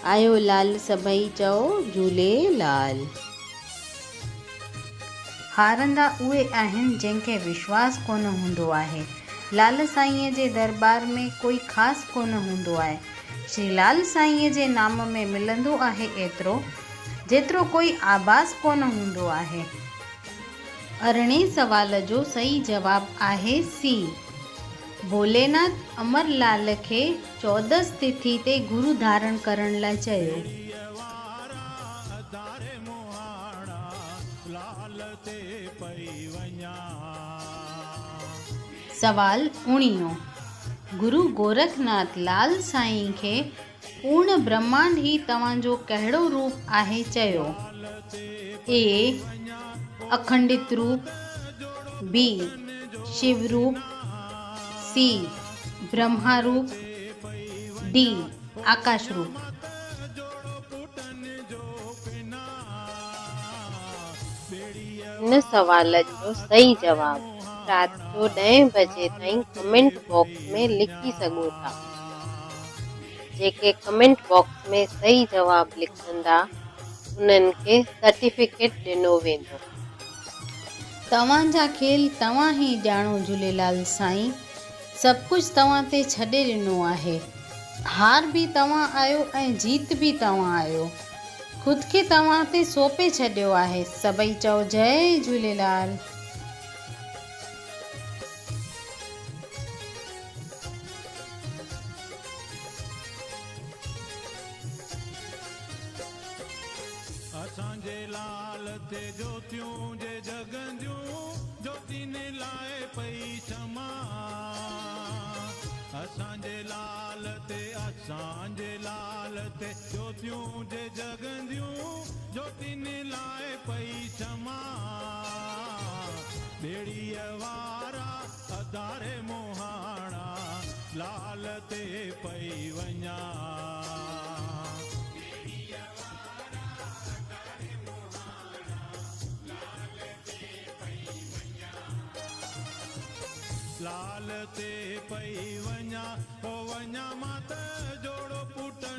آيو لال سڀئي چئو جهوليلال. هارندا اهي آهن جن کي وشواس ڪونه هوندو آهي. لال سائينء جي درٻار ۾ ڪوئي خاص ڪونه هوندو آهي. شري لال سائينء جي نام ۾ ملندو آهي ايترو، جيترو ڪوئي آڀاس ڪونه هوندو آهي. ارڙهين سوال جو صحيح جواب آهي سي. ڀوليناٿ امر لال کي چودس تٿي تي گرو ڌارڻ ڪرڻ لاء چيو. سوال اوڻيهون، گرو گورکناٿ لال سائين کي پورڻ برهمانڊ هي توهان جو ڪهڙو روپ آهي چيو؟ اي، اکنڊت روپ، بي، شو روپ، سي، برهما روپ، ڊي، آڪاش روپ. هن سوالن جو صحيح جواب رات جو ڏهين بجي تائين ڪمينٽ باڪس ۾ لکي سگهو ٿا. جيڪي ڪمينٽ باڪس ۾ صحيح جواب لکندا انهن کي سرٽيفڪيٽ ڏنو ويندو. توهان جا کيل توهان ئي ڄاڻو جهوليلال سائين سڀ ڪجهه توهان تي ڇڏي ڏنو آهي هار به توهان آهيو ۽ جيت به توهان آهيو خود کي توهان تي سونپي ڇڏيو آهي سڀئي چئو جئي جهوليلال. اسان جي لال تي جوتيون جي جڳنديون جوتين لاء پئي شمع اسان جي لال تي اسان جي لال تي جوتيون جي جڳنديون جوتين لاء پئي شمع ٻيڙيء وارا اڌاري مهاڻا لال تي پئي وڃان. لال تي پئي وڃان، او وڃان مان ته جوڙو پوٽن.